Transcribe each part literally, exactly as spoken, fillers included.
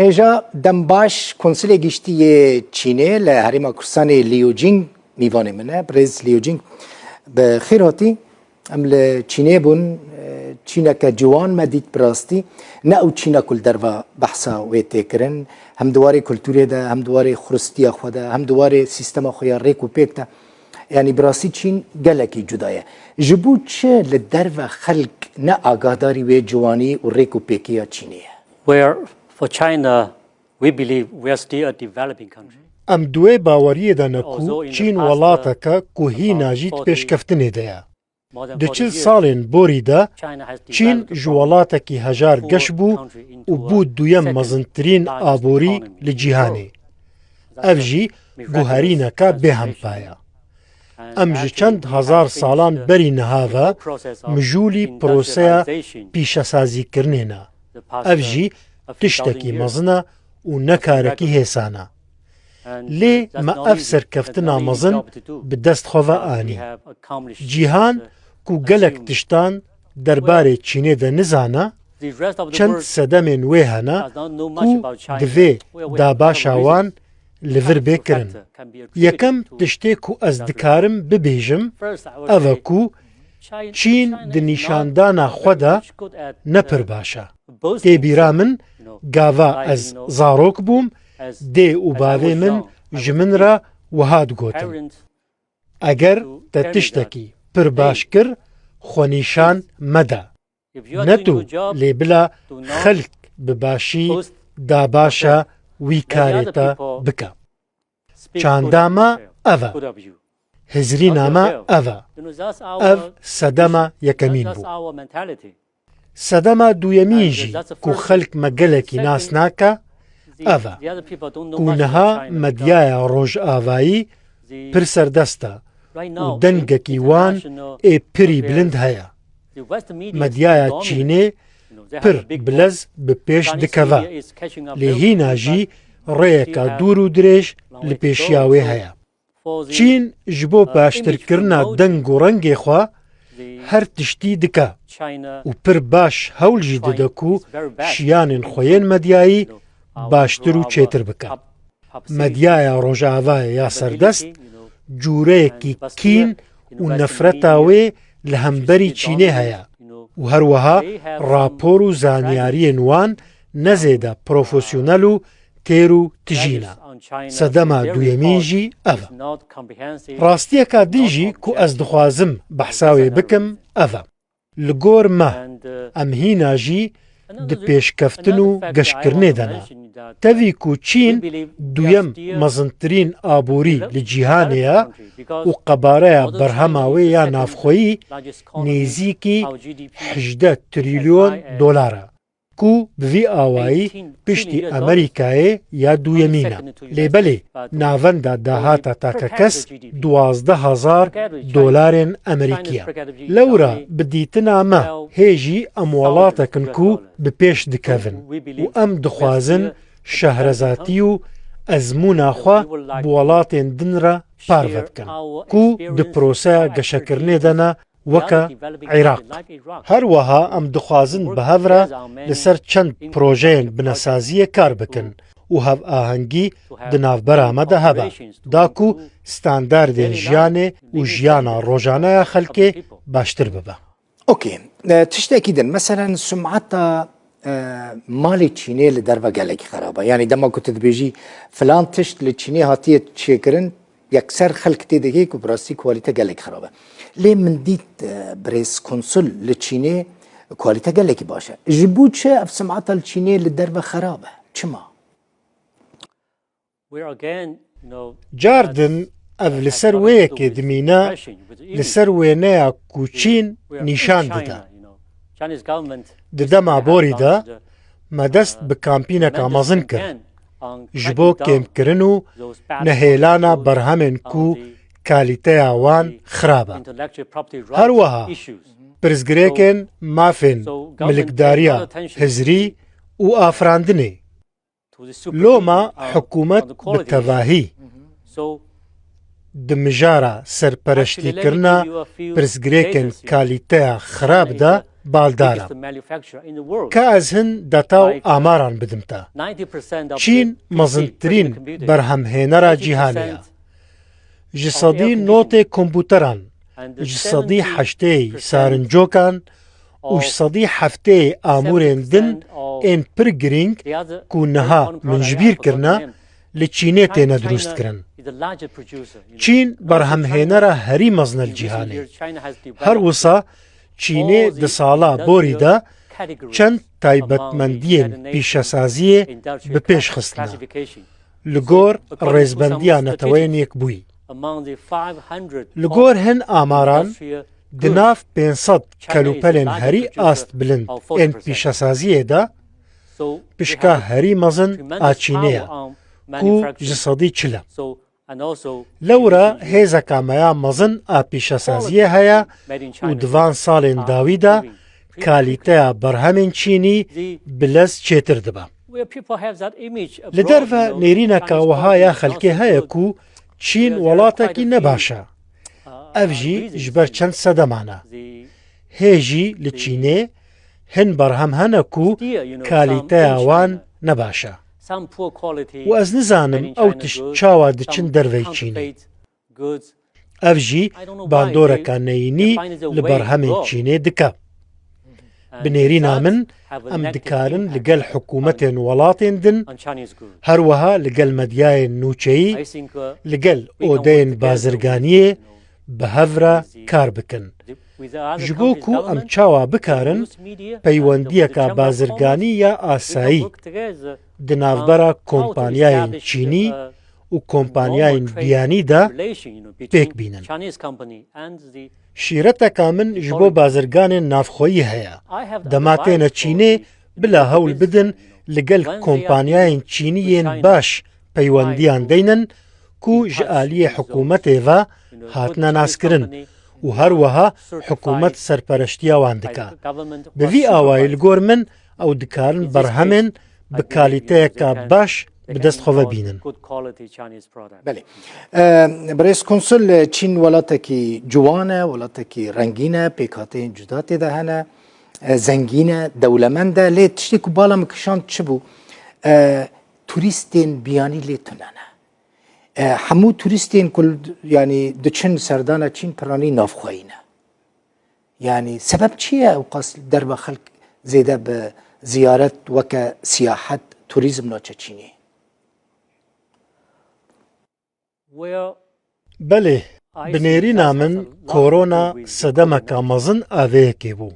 Hêja dem baş, Konsilê Giştî yê Çînê li Herêma Kurdistanê Liu Jing mîvanê min e. Birêz Liu Jing, bi xêr hatî. Em li Çînê bûn, e, Çîneke ciwan me dît bi rastî. Ne ew Çîna ku li derve behsa wê tê kirin, hem di warê kulturê de, hem di warê xuristiya xwe de, hem di warê sîstema xwe ya rêk û pêk de. Yanî bi rastî Çîn gelekî cuda ye. Ji bo çi li derve xelk ne agahdarî wê ciwanî û rêk û pêkê ya Çînê ye? Where for China, we believe we are still a developing country. Em di wê baweriyê de ne ku Çîn welateke ku hîna jî di pêşkeftinê de ye. Di çil salên borî de Çîn ji welatekî hejar geş bû û bû duyem mezintirîn aborî li cîhanê. Ev jî guherîneke bêhempa ye. Em ji çend hezar salan berî niha ve mijûlî proseya pîşesazîkirinê ne. Ev jî tiştekî mezin e û ne karekî hêsan e. Lê me ev serkeftina mezin bi dest xwe ve anî. Cîhan ku gelek tiştan derbarê Çînê de nizane, çend sedemên wê hene ku divê dabaşa wan li vir bê kirin. Yekem tiştê ku ez dikarim bibêjim, ev e ku Çîn di nîşandana xwe de ne pir baş e. Tê bîra min gava ez zarok bûm, dê û bavê min ji min re wiha digotin: Eger te tiştekî pir baş kir, xwe nîşan mede. Ne tu, lê bila xelk bi başî dabaşa wî karê te bike. Çanda me ev e. Hizrîna me ev e. Ev sedema yekemîn bû. Sedema duyemîn jî ku xelk me gelekî nas nake, ev e ku niha medyaya rojavayî pir serdest e û dengekî wan ê pirî bilind heye. Medyaya Çînê pir bi lez bi pêş dikeve, lê hîna jî rêyeka dûr û dirêj li pêşiya wê heye. Çîn ji bo baştirkirina deng û rengê xwe her tiştî dike û pir baş hewl jî dide ku şiyanên xwe yên medyayî baştir û çêtir bike. Medyaya Rojavayê ya serdest cûreyekî kîn û nefreta wê li hemberî Çînê heye û her wiha rapor û zanyariyên wan ne zêde profesyonel û têr û tijî ne. Sedema duyemîn jî ev e. Rastiyeka din jî ku ez dixwazim behsa wê bikim, ev e. Li gor me, em hîna jî di pêşkeftin û geşkirinê de ne. Tevî ku Çîn duyem mezintirîn aborî li cîhanê ye û qebareya berhema wê ya navxweyî nêzîkî hejdeh trîlyon dolar e, ku bi vî awayî piştî Amerîkayê ya duyemîn e. Lê belê, navenda dahata takekes duwazdeh hezar dolarên Amerîkî ye. Lewra bi dîtina me hê jî em welatek in ku bi pêş dikevin û em dixwazin şehrezatî û ezmûna xwe bi welatên din re parve bikin ku di proseya geşekirinê de ne, weke Iraq. Her wiha em dixwazin bi hev re li ser çend projeyên binesaziyê kar bikin û hevahengî di navbera me de hebe, da ku standardên jiyanê û jiyana rojane ya xelkê baştir bibe. Okey. E, tiştekî din, meselen, sumeta, e, malê Çînê li derve gelekî xerab e. Yanî dema ku tu dibêjî filan tişt li Çînê hatiye çêkirin, yekser xelk tê digihê ku bi rastî kualîte gelek xerab e. Lê min dît, e, birêz konsul li Çînê kualîte gelekî baş e. Ji bo çi ev simeta li Çînê li derve xerab e? Çima? Car din ev li ser wê yekê dimîne, li ser wêneya ku Çîn nîşan dide. Di dema borî de me dest bi kampîneka mezin kir ji bo kêmkirin û nehêlana berhemên ku kalîteya wan xirab e. Her wiha pirsgirêkên mafên milikdariya hizrî û afirandinê. Loma hikûmet bi tevahî di mijara serpereştîkirina pirsgirêkên kalîteya xirab de baldar e. Ka ez hin data û amaran bidim te. Çîn mezintirîn berhemhênera cîhanê ye. Ji sedî notê komputeran, ji sedî heştê sarincokan û ji sedî heftê amûrên din ên pir girîng ku niha min ji bîr kirine, li Çînê têne dirûst kirin. Çîn berhemhênera herî mezin e li cîhanê. Her wisa Çînê di sala borî de çend taybetmendiyên pîşesaziyê bi pêş xistine. Li gor rêzbendiya Neteweyên Yekbûyî. Li gor hin amaran, di nav pênc sed kelûpelên herî astbilind ên pîşesaziyê de pişka herî mezin a Çînê ye ku ji sedî çil e. Lewra hêzeka me ya mezin a pîşesaziyê heye û di van salên dawî de kalîteya berhemên Çînî bi lez çêtir dibe. Li derve nêrîneka wiha ya xelkê heye ku Çîn welatekî ne baş e. Ev jî ji ber çend sedeman e. Hê jî li Çînê hin berhem hene ku kalîteya wan ne baş e. Û ez nizanim ew tişt çawa diçin dervey Çînê. Ev jî bandoreka neyînî li berhemên Çînê dike. Bi nêrîna min, em dikarin li gel hikûmetên welatên din, her wiha li gel medyayên nûçeyî, li gel odeyên bazirganiyê bi hev re kar bikin. Ji bo ku em çawa bikarin peywendiyeka bazirganî ya asayî di navbera kompanyayên Çînî û kompanyayên biyanî de pêk bînin. Şîreteka min ji bo bazirganên navxweyî heye. Dema têne Çînê, bila hewl bidin li gel kompanyayên Çînî yên baş peywendiyan deynin ku ji aliyê hikûmetê ve hatine naskirin û her wiha hikûmet serpereştiya wan dike. Bi vî awayî li gor min ew dikarin berhemên bi kalîteyeka baş bi dest xwe ve bînin. Belê. E, Birêz Konsul, Çîn welatekî ciwan e, welatekî rengîn e, pêkhateyên cuda tê de hene, e, zengîn e, dewlemend e. Lê tiştê ku bala min kişand çi bû? E, turîstên biyanî lê tune ne. E, hemû turîstên ku, yanî, diçin serdana Çîn piranî navxweyî ne. Yanî sebeb çi ye ewqas derve xelk zêde bi ziyaret weke siyahet, turîzm naçe Çînê? Belê, bi nêrîna min korona sedemeka mezin a vê yekê bû.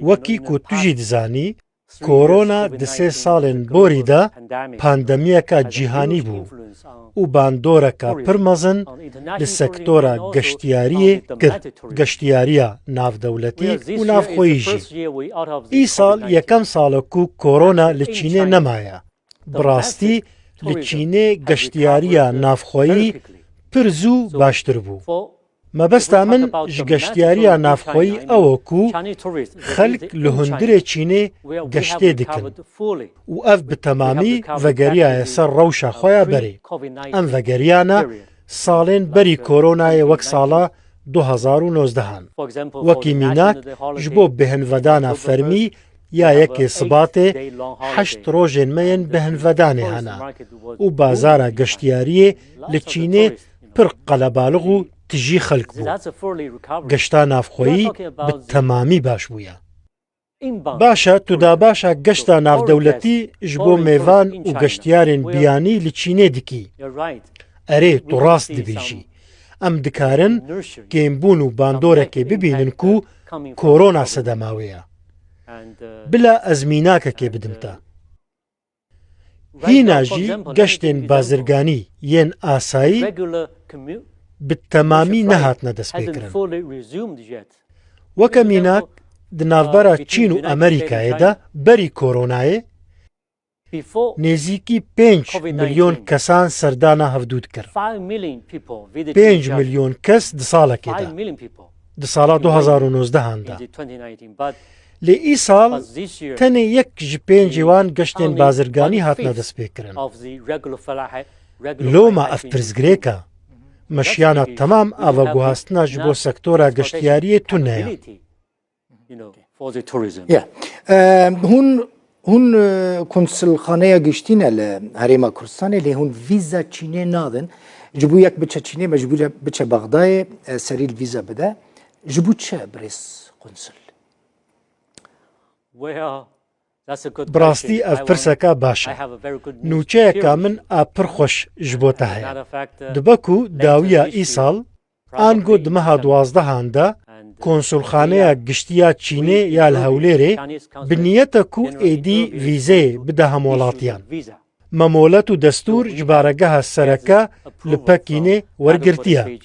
Wekî ku tu jî dizanî, korona di sê salên borî de pandemiyeka cîhanî bû û bandoreka pir mezin li sektora geştiyariyê kir, geştiyariya navdewletî û navxweyî jî. Îsal yekem sal e ku korona li Çînê nemaye. Bi rastî li Çînê geştiyariya navxweyî pir zû baştir bû. Mebesta min ji geştiyariya navxweyî ew e ku xelk li hundirê Çînê geştê dikin û ev bi temamî vegeriyaye ser rewşa xwe ya berê. Em vegeriyane salên berî koronayê wek sala du hezar û nozdeh an. Wekî mînak, ji bo bêhnvedana fermî ya yekê Sibatê heşt rojên me yên bêhnvedanê hene û bazara geştiyariyê li Çînê pir qelebalix û tijî xelk bû. Geşta navxweyî bi temamî baş bûye. Baş e, tu dabaşa geşta navdewletî ji bo mêvan û geştiyarên biyanî li Çînê dikî. Erê, tu rast dibêjî. Em dikarin kêmbûn û bandorekê bibînin ku korona sedema wê ye. Bila ez mînakekê bidim te. Hîna jî geştên bazirganî yên asayî bi temamî nehatine destpêkirin. Weke mînak, di navbera Çîn û Amerîkayê de berî koronayê nêzîkî pênc milyon kesan serdana hevdû dikir. Pênc milyon kes di salekê de. Di sala du hezar û nozdeh an de. Lê îsal tenê yek ji pêncê wan geştên bazirganî hatine destpêkirin. Loma ev pirsgirêk e. Meşiyana temam a veguhastina ji bo sektora geştiyariyê tune ye. for the tourism. Yeah. Em, hûn, hûn, e, konsulxaneya giştî ne li Herêma Kurdistanê, lê hûn vîza Çînê nadin. Ji bo yek biçe Çînê, mecbûr e biçe Bexdayê, e, serî li vîza bide. Ji bo çi, birêz konsul? Well, that's a good Bi rastî question. Ev I want, pirseka baş e. I have a very good news Nûçeyeka here. Min a pir xweş ji bo te heye. Matter of fact, uh, Dibe ku later dawiya this year, îsal, ango di meha duwazdehan de, konsulxaneya giştiya Çînê ya li Hewlêrê bi niyet e ku êdî vîzeyê bide hemwelatiyan. Memolet û destûr ji baregeha sereke li Pekînê wergirtiye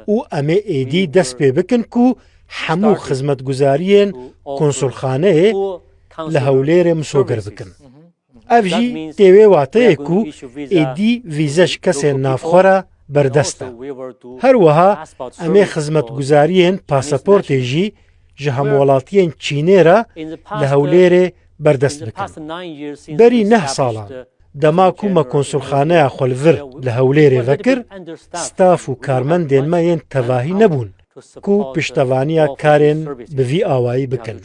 û em ê êdî dest pê bikin ku hemû xizmetguzariyên konsulxaneyê li Hewlêrê misoger bikin. Ev jî tê wê wateyê ku êdî vîze ji kesên navxwe re berdest e. Her wiha em ê xizmetguzariyên pasaportê jî ji hemwelatiyên Çînê re li Hewlêrê berdest bikin. Berî neh salan, dema ku me konsulxaneya xwe li vir li Hewlêrê vekir, staf û karmendên me yên tevahî nebûn ku piştevaniya karên bi vî awayî bikin.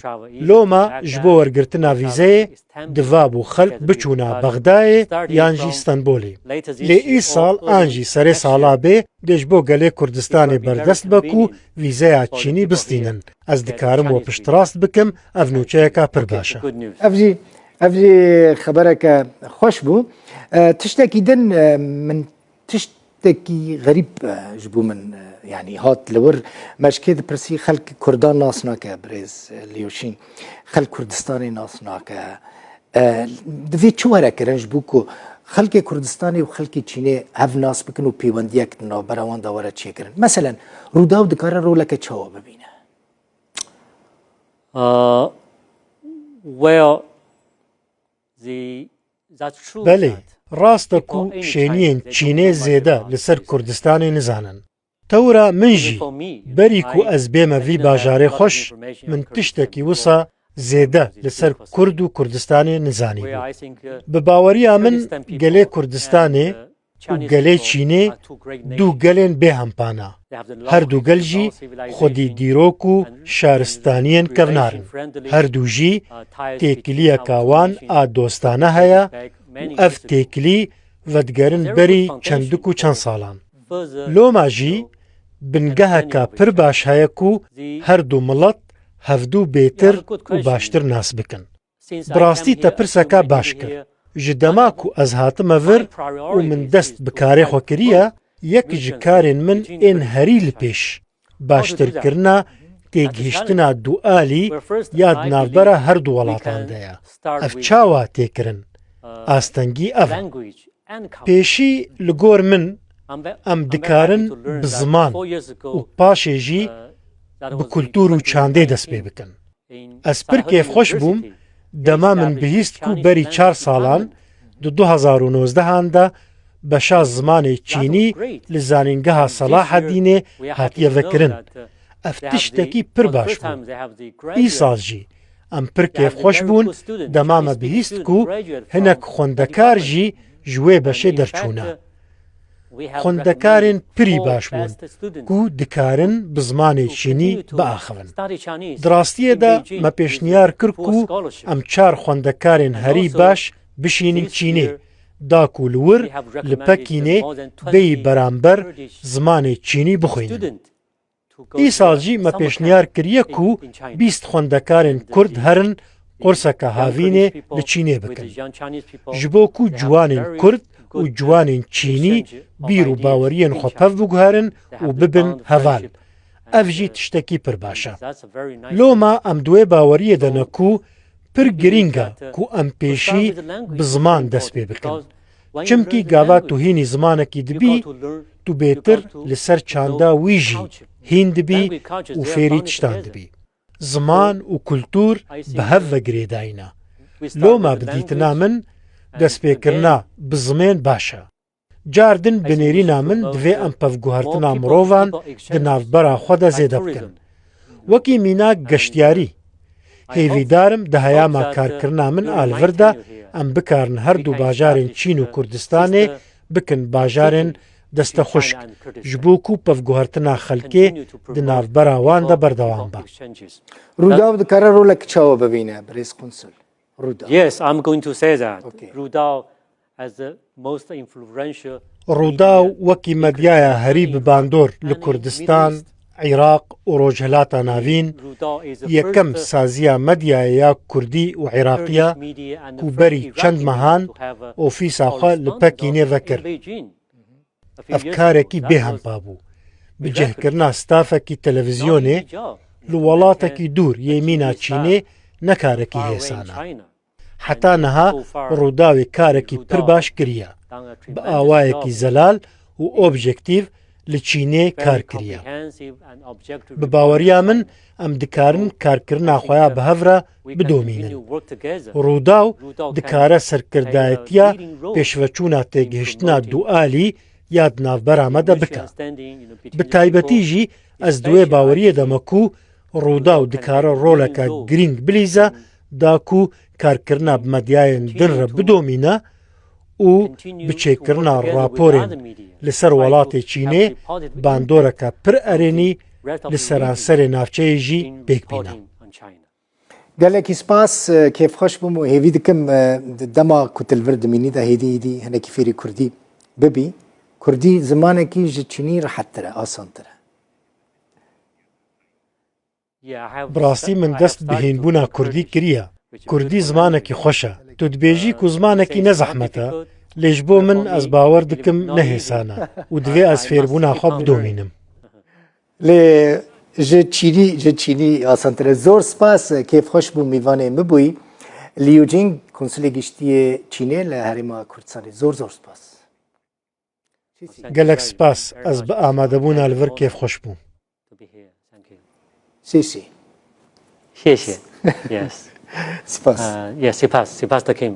Loma ji bo wergirtina vîzeyê divabû xelk biçûna Bexdayê yan jî Stenbolê. Lê îsal an jî serê sala bê dê ji bo gelê Kurdistanê berdest be ku vîzeya Çînî bistînin. Ez dikarim we piştrast bikim, ev nûçeyeka pir baş e. Ev jî, ev jî xebereke xweş bû. E, tiştekî din, e, min tiştekî xerîb, e, ji bo min, e, yanî hat li wir. Me ji kê dipirsî, xelk Kurdan nas nake, birêz, e, Liyûşîn. Xelk Kurdistanê nas nake. E, divê çi were kirin ji bo ku xelkê Kurdistanê û xelkê Çînê hev nas bikin û pêwendiyek di navbera wan de were çêkirin? Meselen, Rûdaw dikare roleke çawa bibîne? Uh, well, the, that's true Belê, that rast e ku people in şêniyên Chinese, they Çînê don't know much zêde about li ser this. Kurdistanê nizanin. Tewra min jî, berî ku ez bême vî bajarê xweş, min tiştekî wisa zêde li ser Kurd û Kurdistanê nizanîbû. Bi baweriya min gelê Kurdistanê û gelê Çînê du gelên bêhempa ne. Her du gel jî xwedî dîrok û şaristaniyên kevnar in. Her du jî têkiliyeka wan a dostane heye û ev têkilî vedigerin berî çendik û çend salan. Loma jî bingeheka pir baş heye ku her du milet hevdu bêtir û baştir nas bikin. Bi rastî te pirseka baş kir. Ji dema ku ez hatime vir û min dest bi karê xwe kiriye, yek ji karên min ên herî li pêş, baştirkirina têgihiştina dualî ya di navbera her du welatan de ye. Ev çawa tê kirin? Astengî ev e. Pêşî li gor min em dikarin bi ziman û paşê jî bi kultûr û çandê dest pê bikin. Ez pir kêfxweş bûm dema min bihîst ku berî çar salan, di du hezar û nozdehan de, beşa zimanê çînî li Zanîngeha Selahedînê hatiye vekirin. Ev tiştekî pir baş bû. Îsal jî em pir kêfxweş bûn dema me bihîst ku hinek xwendekar jî ji wê beşê derçûne. Xwendekarên pirî baş bûn ku dikarin bi zimanê çînî biaxivin. Di rastiyê de me pêşniyar kir ku em çar xwendekarên herî baş bişînin Çînê, da ku li wir li Pekînê bêyî beramber zimanê çînî bixwînin. Îsal jî me pêşniyar kiriye ku bîst xwendekarên Kurd herin qurseke havînê li Çînê bikin. Ji bo ku ciwanên Kurd û ciwanên Çînî bîr û baweriyên xwe pev biguherin û bibin heval. Ev jî tiştekî pir baş e. Loma em di wê baweriyê de ne ku pir girîng e ku em pêşî bi ziman dest pê bikin. Çimkî gava tu hînî zimanekî dibî, tu bêtir li ser çanda wî jî hîn dibî û fêrî tiştan dibî. Ziman û kultûr bi hev ve girêdayî ne. Loma bi dîtina min, destpêkirina bi zimên baş e. Car din bi nêrîna min divê em pevguhertina mirovan di navbera xwe de zêde bikin. Wekî mînak geştiyarî. Hêvîdar im di heyama karkirina min a li vir de em bikarin her du bajarên Çîn û Kurdistanê bikin bajarên deste xwişk, ji bo ku pevguhertina xelkê di navbera wan de berdewam be. Rûdaw dikare rolek çawa bibîne, birêz Qunsul? Rûdaw. Yes, I'm going to say that. Okay. Rûdaw as the most influential Rûdaw wekî medyaya herî bi bandor li Kurdistan, Iraq û Rojhilata Navîn yekem saziya medyayê ya Kurdî û Iraqiya ku berî çend mehan ofîsa xwe li Pekînê vekir. Ev karekî bêhempa bû. Bi cihkirina stafekî televîzyonê li welatekî dûr yê mîna Çînê ne karekî hêsan e. Heta niha Rûdawê karekî pir baş kiriye. Bi awayekî zelal û objektîv li Çînê kar kiriye. Bi baweriya min, em dikarin karkirina xwe ya bi hev re bidomînin. Rûdaw dikare serkirdayetiya pêşveçûna têgihiştina dualî ya di navbera me de bike. Bi taybetî jî ez di wê baweriyê de me ku Rûdaw dikare roleke girîng bilîze, da ku karkirina bi medyayên din re bidomîne û bi çêkirina raporên li ser welatê Çînê bandoreke pir erênî li seranserê navçeyê jî pêk bîne. Gelekî spas, e, kêfxweş bûm û hêvî dikim, e, di dema ku tu li vir dimînî de hêdî hêdî hinekî fêrî kurdî bibî. Kurdî zimanekî ji çînî rehettir e, asantir e. Bi rastî min dest bi hînbûna kurdî kiriye. Kurdî zimanekî xweş e. Tu dibêjî ku zimanekî ne zehmet e, lê ji bo min ez bawer dikim ne hêsan e û divê ez fêrbûna xwe bidomînim. Lê ji çînî, ji çînî asantir e. Zor spas, kêfxweş bû, mîvanê min bûyî. Liu Jing, Konsulê Giştî yê Çînê li Herêma Kurdistanê. Zor, zor spas. Gelek spas, ez bi amadebûna li vir kêfxweş bûm. Sî sî. 谢谢. Yes. Spas. Uh, yes, 谢谢, 谢谢 Kim.